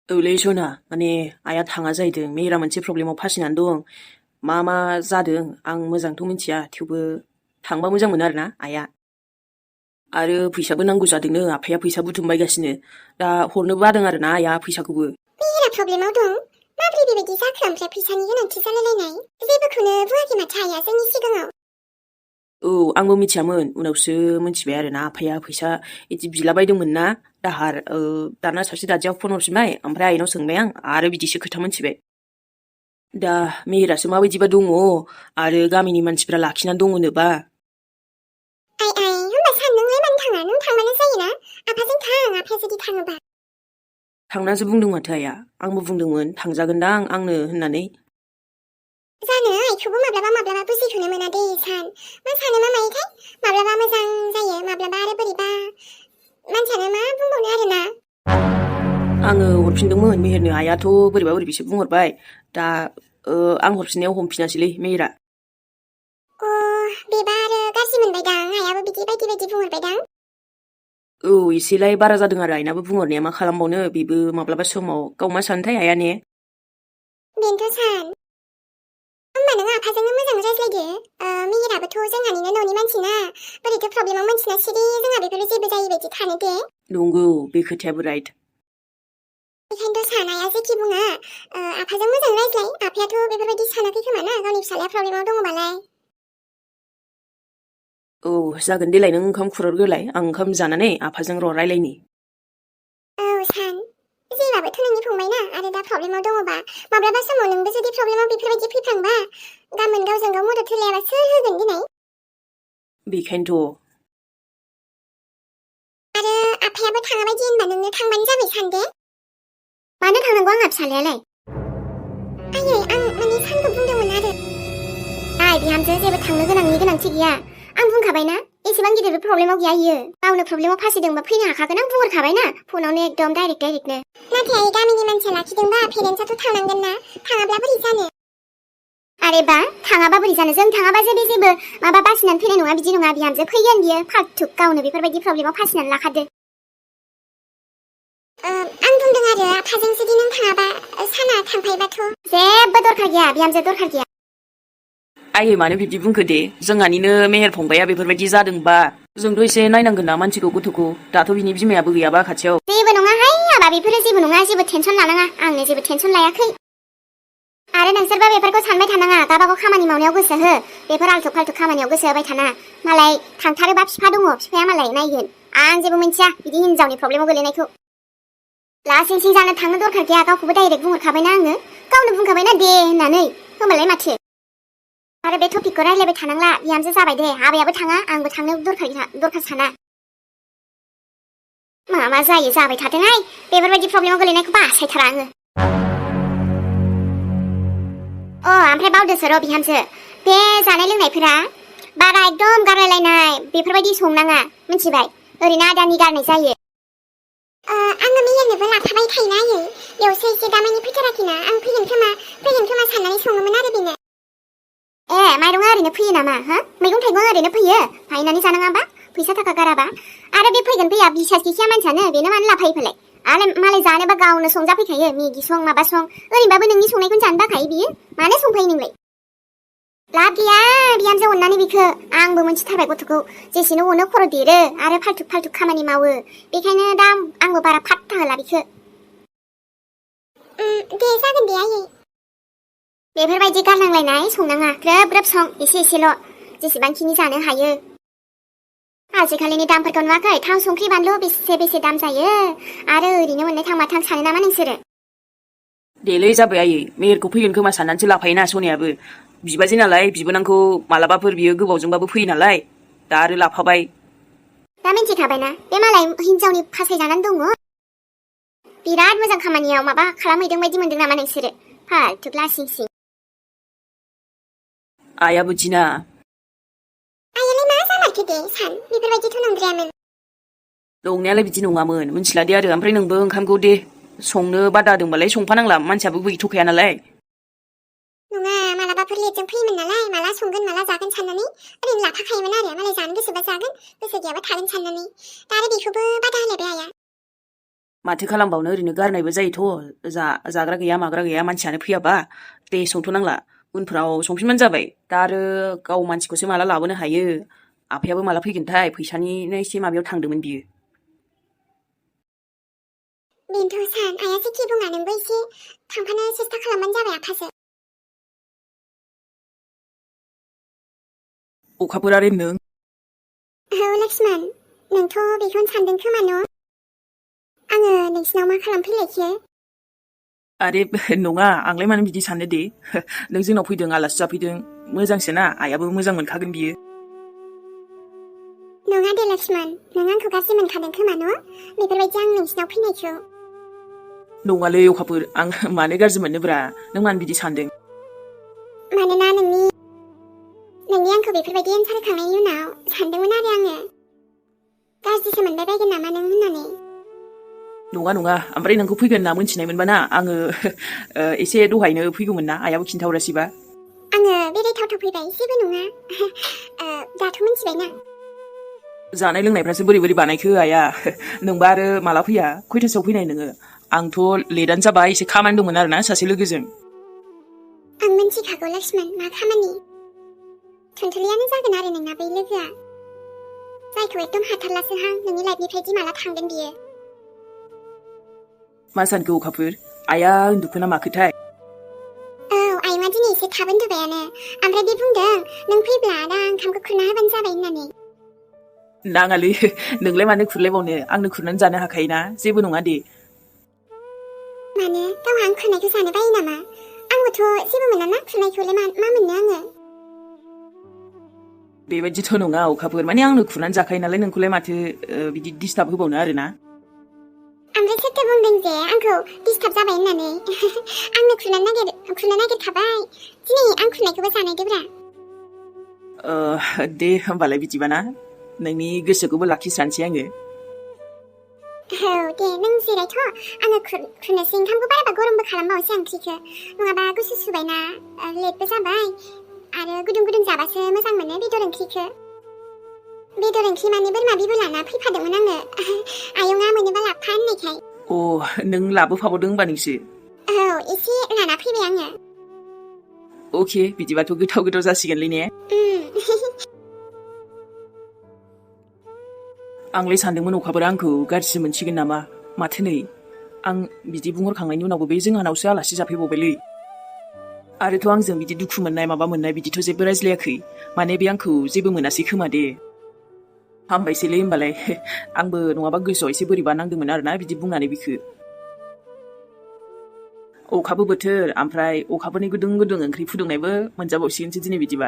औलै सना माने आइया थाङा जाहैदों मेहेरा मोनसे प्रब्लेमाव फासिनानै दं मा जादों आं मोजांथ' मिथिया थेवबो थांबा मोजां मोनो आरोना आइया आरो फैसाबो नांगौ जादोंनो आफाया फैसा बुथुमबायगासिनो दा हरनो बादों आरोना आइया फैसाखौबो मेहेरा प्रब्लेमाव दं माब्रै बेबायदि जाखो ओमफ्राय फैसानि गोनांथि जालायलायनाय जेबोखौनो बुङाखै माथो आइया जोंनि सिगाङाव औ आंबो मिथियामोन उनावसो मिथिबाय आरोना आफाया फैसा इदि बिलाबायदोंमोन ना दाहार दाना सासे दादियाव फन हरफिनबाय ओमफ्राय आइनाव सोंबाय आं आरो बिदिसो खोथा मोनथिबाय दा मेहेरासो माबायदिबा दङ आरो गामिनि मानसिफ्रा लाखिनानै दङनोबा आइ होमबा सान नोंलाय मानो थाङा नों थांबानो जायोना आफाजों थां आफाया जुदि थाङोबा थांनासो बुंदों माथो आइया आंबो बुंदोंमोन थांजागोनदां आंनो होननानै जानो आइखौबो माब्लाबा बुजिथ'नो मोना दे सान मा सानो मा मायोथाय माब्लाबा मोजां जायो माब्लाबा आरो बोरैबा मानसियानो मा बुंबावनो आरोना आङो हरफिनदोंमोन मेहेरनो आइयाथ' बोरैबा बोरैबिसो बुंहरबाय दा आं हरफिननायाव हमफिनासैलै मेहेरा बेबा आरो गाज्रि मोनबायदां आइयाबो बिदि बायदि बुंहरबायदां औ एसेलाय बारा जादों आरो आइनाबो बुंहरनाया मा खालामबावनो बेबो माब्लाबा समाव गाव मा सानोथाय आइया ने बेनोथ' सान होमबा नों आफाजोंनो मोजां रायज्लायदो मेहेराबोथ' जोंहानिनो न'नि मानसि ना बोरैथो प्रब्लेमाव मोनथिना सिरि जोंहा बेफोरो जेबो जायै बायदि थानो दे नंगौ बे खोथायाबो राइट बेखायनोथ' सानाया जेखि बुङा आफाजों मोजां रायज्लाय आफायाथ' बेफोरबायदि सानाखै खोमा ना गावनि फिसालाया प्रब्लेमाव दङबालाय औ जागोन देलाय नों ओंखाम खुरहरग्रोलाय आं ओंखाम जानानै आफाजों रायलायनि औ सान जेबाबोथ' नोंनि फंबाय ना आरो दा प्रब्लेमाव दङबा माब्लाबा समाव नोंबो जुदि प्रब्लेमाव बेफोरबायदि फैफ्लांबा गाबोन गावजों गाव मदद होलायाबा सोर होगोन दिनै बेखायनोथ' आरो आफायाबो थाङा बायदि होनबा नोंनो थांबानो जाबाय सान दे मानो थांनांगौ आंहा फिसालायालाय आयै आं माने सानखौ बुंदोंमोन आरो बिहामजो जेबो थांनो गोनांथि गैया आं बुंखाबायना एसेबां गिदिर प्रब्लेमाव गैया इयो गावनो प्रब्लेमाव फासिदोंबा फैनो हाखागोन आं बुंहरखाबायना फनावनो एकदम डाइरेक्टनो नाथाय गामिनि मानसिया लाखिदोंबा पेरेन्टसाथ' थांनांगोन ना थाङाब्ला बोरै जानो आरे बा थाङाबा बोरै जानो जों थाङाबा जेबो माबा बासिनानै फैनाय नङा बिदि नङा बिहामजो फैगोन बियो फाल्थुक गावनो बेफोरबायदि प्रब्लेमाव फासिनानै लाखादो आं बुंदों आरो आफाजों जुदि नों थाङाबा साना थांफायोबाथ' जेबो दरखार गैया बिहामजो दरखार गैया आयै मानो बिब्दि बुंखो दे जोंहानिनो मेहेर फंबाया बेफोरबायदि जादोंबा जोंथ' एसे नायनांगोन ना मानसिखौ गथ'खौ दाथ' बिनि बिमायाबो गैयाबा खाथियाव जेबो नङाहाय आबा बेफोरो जेबो नङा जेबो टेनसन लानाङा आंनो जेबो टेनसन लायाखै आरो नोंसोरबा बेफोरखौ सानबाय थानाङा गाबागाव खामानि मावनायाव गोसो हो बेफोर आल्थु फाल्थु खामानियाव गोसो होबाय थाना मालाय थांथारोबा बिफा दङ बिफाया मालाय नायगोन आं जेबो मिन्थिया बिदि हिनजावनि प्रब्लेमाव गोलैनायखौ लासिं सिं जानो थांनो दरखार गैया गावखौबो डाइरेक्ट बुंहरखाबायना आङो गावनो बुंखाबायना दे होननानै होमबालाय माथो आरो बे टपिकखौ रायलायबाय थानांला बिहामजो जाबाय दे आबायाबो थाङा आंबो थांनो दरखार साना मा जायो जाबाय थाथोंहाय बेफोरबायदि प्रब्लेमाव गोलैनायखौ बासायथारा आङो ओमफ्राय बावदोसो र' बिहामजो बे जानाय लोंनायफोरा बारा एकदम गारलायलायनाय बेफोरबायदि संनाङा मिथिबाय ओरैनो आदानि गारनाय जायो आङो मेहेरनोबो लाफाबाय थायोना आयै बेयावसो एसे दामानि फैथाराखैना आं फैगोन खोमा साननानै सङोमोन आरो बेनो माइरङा ओरैनो फैयो नामा हो मैगं थाइगं ओरैनो फैयो बायनानै जानाङाबा फैसा थाखा गाराबा आरो बे फैगोन फैया बिसास गैखाया मानसियानो बेनो मानो लाफायो फालाय आरो मालाय जानोबा गावनो संजाफैखायो मेगि सं माबा सं ओरैनोबाबो नोंनि संनायखौनो जानो बाखायो बियो मानो संफायो नोंलाय लाब गैया बिहामजो अननानै बेखौ आंबो मोनथिथारबाय गथ'खौ जेसेनो अनो खर' देरो आरो फाल्थुक खामानि मावो बेखायनो दा आंबो बारा फात्ता होला बेखौ दे जागोन दे आयै बेफोरबायदि गारनांलायनाय संनाङा ग्रोब सं एसेल' जेसेबांखिनि जानो हायो आजिखालिनि दामफोरखौ नुवाखै थाव संख्रि बानलु बेसे दाम जायो आरो ओरैनो मोननाय थांबा थां सानो नामा नोंसोरो देलै जाबाय आयै मेहेरखौ फैगोन खोमा साननानैसो लाफायोना सनियाबो बिबाजै नालाय बिबोनांखौ मालाबाफोर बियो गोबावजोंबाबो फैयो नालाय दा आरो लाफाबाय दा मिन्थिखाबायना बे मालाय हिनजावनि फासायजानानै दङ बिराद मोजां खामानियाव माबा खालामहैदों बायदि मोनदों नामा नोंसोरो फाल्थुक लासिं सिं आइयाबो दिना आइयालाय मा जामारखो दे सान बेफोरबायदिथ' नंद्रायामोन नंनायालाय बिदि नङामोन मिथिला दे आरो ओमफ्राय नोंबो ओंखामखौ दे संनो बादा होदोंबालाय संफानांला मानसियाबो गैथ'खाया नालाय नङा मालाबाफोर लेटजों फैयोमोन नालाय माला संगोन माला जागोन साननानै ओरैनो लाफाखायोमोन आरो मालाय जानो गोसोबा जागोन गोसो गैयाबा थागोन साननानै दा आरो बेखौबो बादा होलायबाय आइया माथो खालामबावनो ओरैनो गारनायबो जायोथ' जाग्रा गैया माग्रा गैया मानसियानो फैयाबा दे संथ'नांला उनफ्राव संफिनबानो जाबाय दा आरो गाव मानसिखौसो माला लाबोनो हायो आफायाबो माला फैगोनथाय फैसानिनो एसे माबायाव थांदोंमोन बियो बेनोथ' सान आइया जेखि बुङा नोंबो एसे थांफानो सेस्था खालामबानो जाबाय आफाजों अखाफोर आरो नों औ लक्ष्मण नोंथ' बेखौनो सानदों खोमा न' आङो नोंसिनाव मा खालामफैलायखो आरे नङा आंलाय मानो बिदि साननो दे नों जोंनाव फैदों आलासि जाफैदों मोजांसोना आइयाबो मोजां मोनखागोन बियो नङा दे लक्ष्मण नों आंखौ गाज्रि मोनखादों खोमा न' बेफोरबायदि आं नोंसिनाव फैनायखौ नङालै अखाफोर आं मानो गाज्रि मोननोब्रा नों मानो बिदि सानदों मानोना नोंनि आंखौ बेफोरबायदि एन्सार होखांनायनि उनाव सानदोंमोन आरो आङो गाज्रिसो मोनबाय बायगोन नामा नों होननानै नङा ओमफ्राय नोंखौ फैगोन होनना मोनथिनाय मोनबा ना आङो एसे दहायनो फैगौमोन ना आइयाबो खिन्थाहरासैबा आङो बेरायथावथाव फैबाय जेबो नङा दाथ' मिथिबायना जानाय लोंनायफ्रासो बोरै बोरै बानायखो आइया नोंबा आरो माला फैया खयथासोआव फैनाय नोङो आंथ' लेटआनो जाबाय एसे खामानि दंमोन आरोना सासे लोगोजों आं मिथिखागौ लक्ष्मण मा खामानि थुनथुलियानो जागोन आरो नोंना बै लोगोआ जायखौ एकदम हाथारलासोहां नोंनि लाइफनिफ्राय माला थांगोन बियो मा सानखो अखाफोर आइया उन्दुखो ना माखोथाय औ आइमा दिनै एसे थाब उन्दुबायानो ओमफ्राय बे बुंदों नों फैब्ला दा ओंखामखौ खुरना होबानो जाबाय होननानै नाङालै नोंलाय मानो खुरलायबावनो आंनो खुरनानै जानो हाखायोना जेबो नङा दे मानो गावहा आं खुरनायखौ जानो बायो नामा आंबोथ' जेबो मोनाना खुरनायखौलाय मा मोननो आङो बेबायदिथ' नङा अखाफोर माने आंनो खुरनानै जाखायो नालाय नोंखौलाय माथो बिदि डिस्टार्ब होबावनो आरोना ओमफ्राय सोरथो बुंदों जे आंखौ डिस्टार्ब जाबाय होननानै आंनो खुरनो नागिरखाबाय दिनै आं खुरनायखौबो जानायदोब्रा दे होमबालाय बिदिबा ना नोंनि गोसोखौबो लाखिस्रानोसै आङो औ दे नों जिरायथ' आङो खुरनोसै ओंखामखौ बाराबा गरमबो खालामबावसै ओंख्रिखौ नङाबा गुसु सुबायना लेटबो जाबाय आरो गुदुं गुदुं जाबासो मोजां मोनो बेदर ओंख्रिखौ बेदर ओंख्रि माने बोरमा बिबु लाना फैफादोंमोन आङो आयंआ मोनोबा लाबफा होननायखाय नों लाबोफाबावदों होनबा नोंसो औ एसे लाना फैबाय आङो अके बिदिबाथ' गोथाव गोथाव जासिगोनलै ने आंलाय सानदोंमोन अखाफोरा आंखौ गाज्रि मोनसिगोन नामा माथो नै आं बिदि बुंहरखांनायनि उनावबो बे जोंहानावसो आलासि जाफैबावबायलै आरोथ' आंजों बिदि दुखु मोननाय माबा मोननाय बिदिथ' जेबो रायज्लायाखै माने बे आंखौ जेबो मोनासै खोमा दे हामबायसैलै होमबालाय आंबो नङाबा गोसोआव एसे बोरैबा नांदोंमोन आरोना बिदि बुंनानै बिखो अखाबो बोथोर ओमफ्राय अखाफोरनि गुदुं गुदुं ओंख्रि फुदुंनायबो मोनजाबावसिगोनसो दिनै बिदिबा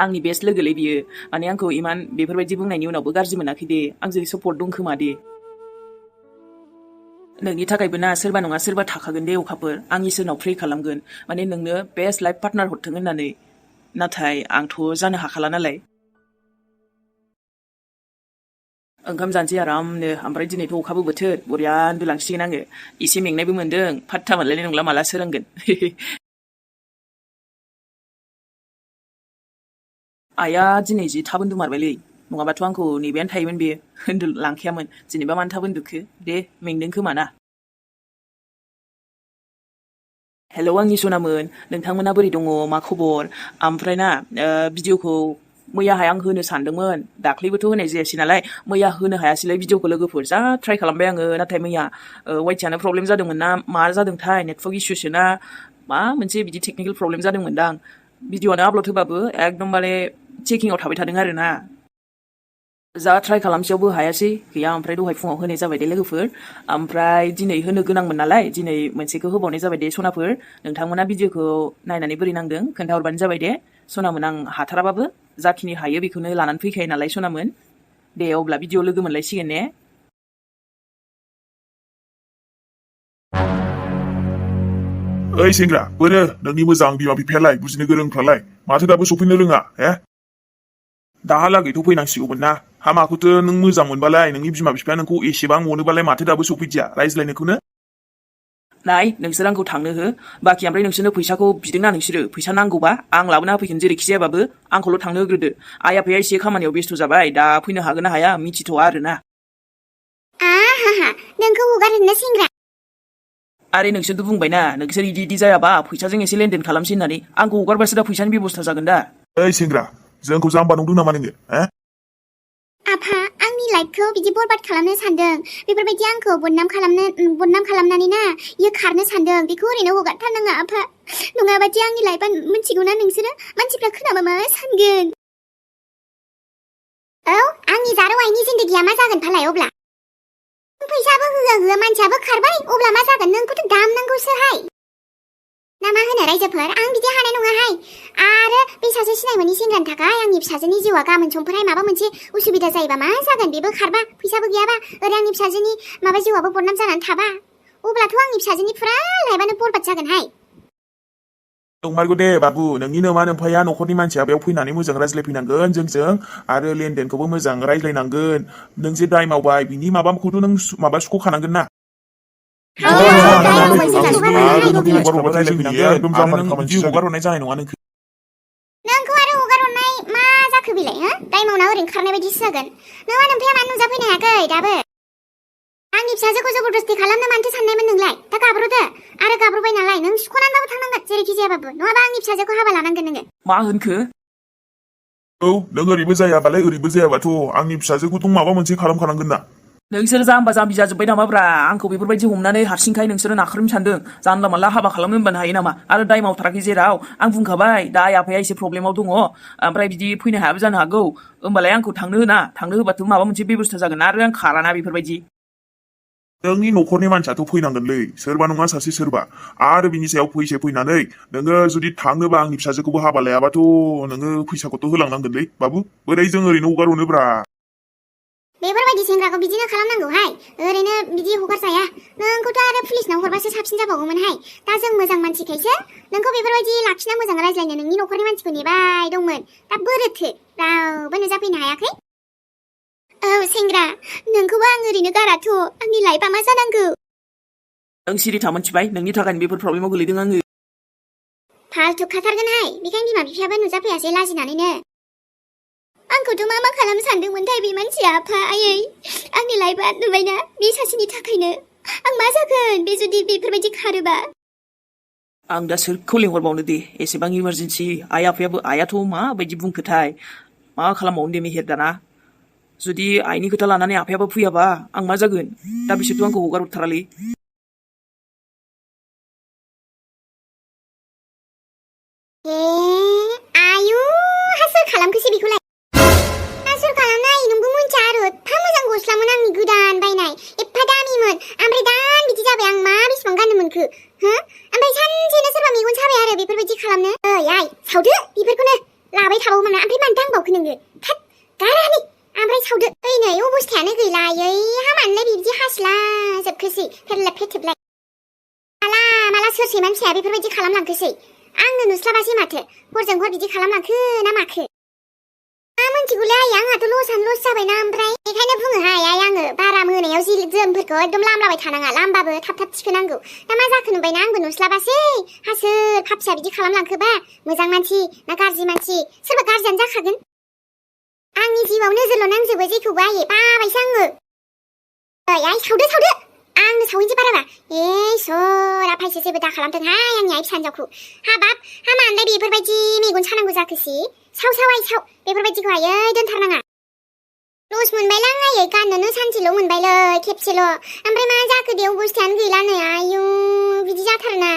आंनि बेस्ट लोगोलै बियो माने आंखौ इमान बेफोरबायदि बुंनायनि उनावबो गाज्रि मोनाखै दे आंजों सापर्ट दं खोमा दे नोंनि थाखायबो ना सोरबा नङा सोरबा थाखागोन दे अखाफोर आं इसोरनाव प्रे खालामगोन माने नोंनो बेस्ट लाइफ पार्टनार हरथों होननानै नाथाय आंथ' जानो हाखाला नालाय ओंखाम जानोसै आरामनो ओमफ्राय दिनैथ' अखाबो बोथोर बरिया उन्दुलांसिगोन आङो एसे मेंनायबो मोन्दों फात्ता मोनलायनाय नंला माला सोरांगोन आइया दिनै जि थाब उन्दुमारबायलै नङाबाथ' आंखौ नेबायानो थायोमोन बेयो उन्दुलांखायामोन जेनेबा मानो थाब उन्दुखो दे मेंदों खोमा ना हेलौ आंनि सनामोन नोंथांमोना बोरै दङ मा खबर ओमफ्राय ना भिडिअखौ मैयाहाय आं होनो सानदोंमोन दाख्लैबोथ' होनाय जायासै नालाय मैया होनो हायासैलाय भिडिअखौ लोगोफोर जा ट्राइ खालामबाय आङो नाथाय मैया वाइटसानो प्रब्लेम जादोंमोन ना मा जादोंथाय नेटवर्क इसुसो ना मा मोनसे बिदि टेकनिकेल प्रब्लेम जादोंमोनदां भिडिअआनो आपल'ड होबाबो एकदमबारे चेकिंआव थाबाय थादों आरोना जा ट्राइ खालामसेयावबो हायासै गैया ओमफ्राय दहाय फुङाव होनाय जाबाय दे लोगोफोर ओमफ्राय दिनै होनो गोनांमोन नालाय दिनै मोनसेखौ होबावनाय जाबाय दे सनाफोर नोंथांमोना भिडिअखौ नायनानै बोरै नांदों खोन्थाहरबानो जाबाय दे सनामोन आं हाथाराबाबो जाखिनि हायो बेखौनो लानानै फैखायो नालाय सनामोन दे अब्ला भिडिअ लोगो मोनलायसिगोन ने ओइ सेंग्रा बोरो नोंनि मोजां बिमा बिफायालाय बुजिनो गोरोंफ्रालाय माथो दाबो सफैनो रोङा दाहालागैथ' फैनांसिगौमोन ना हामाखौथो नों मोजां मोनबालाय नोंनि बिमा बिफाया नोंखौ एसेबां अनोबालाय माथो दाबो सफैदिया रायज्लायनोखौनो नाय नोंसोर आंखौ थांनो हो बाखि ओमफ्राय नोंसोरनो फैसाखौ बिदोंना नोंसोरो फैसा नांगौबा आं लाबोना होफैगोन जेरैखि जायाबाबो आंखौल' थांनो होग्रोदो आइ आफाया एसे खामानियाव बेस्थ' जाबाय दा फैनो हागोन ना हाया मिथिथ'आ आरोना आहा माहा नोंखौ हगारहरनो सेंग्रा आरे नोंसोरथ' बुंबायना नोंसोर इदि जायाबा फैसाजों एसे लेनदेन खालामसै होननानै आंखौ हगारबासो दा फैसानि बेबस्था जागोन दा। ओइ सेंग्रा जोंखौ जाम्बा नंदों नामा नोङो आफा आंनि लाइफखौ बिदि बरबाद खालामनो सानदों बेफोरबायदि आंखौ बदनाम खालामनानै ना इयो खारनो सानदों बेखौ ओरैनो हगारथारनाङा आफा नङाबादि आंनि लाइफआ मिथिगौना नोंसोरो मानसिफ्रा खोनाबा मा सानगोन औ आंनि जारौ आइनि जिन्दगिया मा जागोन फालाय अब्ला फैसाबो होआ मानसियाबो खारबाय अब्ला मा जागोन नोंखौथ' दामनांगौसोहाय ना मा होनो रायजोफोर आं बिदि हानाय नङाहाय आरो बे सासे सिनाय मोनै सेंग्रानि थाखाय आंनि फिसाजोनि जिउआ गाबोन समफोरहाय माबा मोनसे उसुबिदा जायोबा मा जागोन बेबो खारबा फैसाबो गैयाबा ओरै आंनि फिसाजोनि माबा जिउआबो बदनाम जानानै थाबा अब्लाथ' आंनि फिसाजोनि फुरा लाइफआनो बरबाद जागोनहाय नंमारगौ दे बाबु नोंनि नोमा नोम्फाया न'खरनि मानसिया बेयाव फैनानै मोजां रायज्लायफैनांगोन जोंजों आरो लेनदेनखौबो मोजां रायज्लायनांगोन नों जे दाय मावबाय बिनि माबाखौथ' नों माबा सुख'खानांगोन ना नोंखौ आरो हगारहरनाय मा जाखो बेलाय हो दाय मावना ओरैनो खारनाय बायदिसो जागोन नोंहा नोम्फाया मानो नुजाफैनो हायाखै दाबो आंनि फिसाजोखौ जबरदस्ति खालामनो मानोथो साननायमोन नोंलाय दा गाब्र'दो आरो गाब्र'बाय नालाय नों सुख'नानैबाबो थांनांगोन जेरैखि जायाबाबो नङाबा आंनि फिसाजोखौ हाबा लानांगोन नोङो मा होनखो औ नों ओरैबो जायाबालाय ओरैबो जायाबाथ' आंनि फिसाजोखौथ' माबा मोनसे खालामखानांगोन ना नोंसोर जाम्बा जाम्बि जाजोब्बाय नामाब्रा आंखौ बेफोरबायदि हमनानै हारसिंखाय नोंसोरो नाख्रेबनो सानदों जानला मानला हाबा खालामनो होनबानो हायो नामा आरो दाय मावथाराखै जेराव आं बुंखाबाय दा आइ आफाया एसे प्रब्लेमाव दङ ओमफ्राय बिदि फैनो हायाबो जानो हागौ होमबालाय आंखौ थांनो होबाथ' माबा मोनसे बेबस्था जागोन आरो आं खाराना बेफोरबायदि नोंनि न'खरनि मानसियाथ' फैनांगोनलै सोरबा नङा सासे सोरबा आरो बिनि सायाव फैनानै नोङो जुदि थाङोबा आंनि फिसाजोखौबो हाबा लायाबाथ' नोङो फैसाखौथ' होलांनांगोनलै बाबु बोरै जों ओरैनो हगारहरनोब्रा बेफोरबायदि सेंग्राखौ बिदिनो खालामनांगौहाय ओरैनो बिदि हगारजाया नोंखौथ' आरो पुलिसनाव हरबासो साबसिन जाबावगौमोनहाय दा जों मोजां मानसिखायसो नोंखौ बेफोरबायदि लाखिना मोजां रायज्लायनो नोंनि न'खरनि मानसिखौ नेबाय दंमोन दा बोरोथो रावबो नुजाफैनो हायाखै औ सेंग्रा नोंखौबो आं ओरैनो गाराथ' आंनि लाइफआ मा जानांगौ नों सिरि था मोनथिबाय नोंनि थाखायनो बेफोर प्रब्लेमाव गोलैदों आङो फाल्थु खाथारगोनहाय बेखायनो बिमा बिफायाबो नुजाफैयासै लाजिनानैनो आंखौथ' मा खालामनो सानदोंमोनथाय बे मानसिया आफा आयै आंनि लाइफआ नुबायना बे सासेनि थाखायनो आं मा जागोन बे जुदि बेफोरबायदि खारोबा आं दा सोरखौ लेंहरबावनो दे एसेबां इमारजेन्सि आइयाथ' माबायदि बुंखोथाय मा खालामबावनो दे मेहेर दाना जुदि आइनि खोथा लानानै आफायाबो फैयाबा आं मा जागोन दा बिसोरथ' आंखौ हगार हरथारालै आयु हासोर खालामखोसै बेखौलाय हासोर खालामनाय नोंबो मोनथिया आरो एफा मोजां गस्लामोन आंनि गोदान बायनाय एफा दामिमोन ओमफ्राय दा बिदि जाबाय आं मा बेसेबां गाननो मोनखो हो ओमफ्राय सानसेनो सोरबा मेगन साबाय आरो बेफोरबायदि खालामनो ओइ आइ सावदो बेफोरखौनो लाबाय थाबावोमोन ना ओमफ्राय मानो दांबावखो नोङो थाद गारानि ओमफ्राय सावदो ओइ नै अबस्थायानो गैला आयै हामानोलाय बिदि हासला जोबखोसै फेरलाब फेथोबलाय माला सोरसै मानसिया बेफोरबायदि खालामलांखोसै आंनो नुस्लाबासै माथो हरजों हर बिदि खालामलांखो ना माखो मा मोनथिगौलै आइ आंहाथ' लसआनो लस जाबायना ओमफ्राय बेखायनो बुङोहाय आइ आङो बारा मोनायाव जि जोमफोरखौ एकदम लामलाबाय थानाङा लामबाबो थाब थिखोनांगौ दा मा जाखो नुबायना आंबो नुस्लाबासै हासोर फाफिया बिदि खालामलांखोबा मोजां मानसि ना गाज्रि मानसि सोरबा गाज्रियानो जाखागोन आंनि जिउआव नोजोरल' नांजोबो जेखौबो आयै बाबायसो आङो ओइ आइ सावदो आंनो सावैनोसै बाराबा इसर आफायसो जेबो दा खालामथोंहाय आंनि आइ फिसा हिनजावखौ हाबाब हामानोलाय बेफोरबायदि मेगन सानांगौ जाखोसै साव आइ साव बेफोरबायदिखौ आयै दोनथारनाङा लस मोनबायलां आयै गाननोनो सानसेल' मोनबायलै खेबसेल' ओमफ्राय मा जाखो दे अबस्थायानो गैला नै आयु बिदि जाथारोना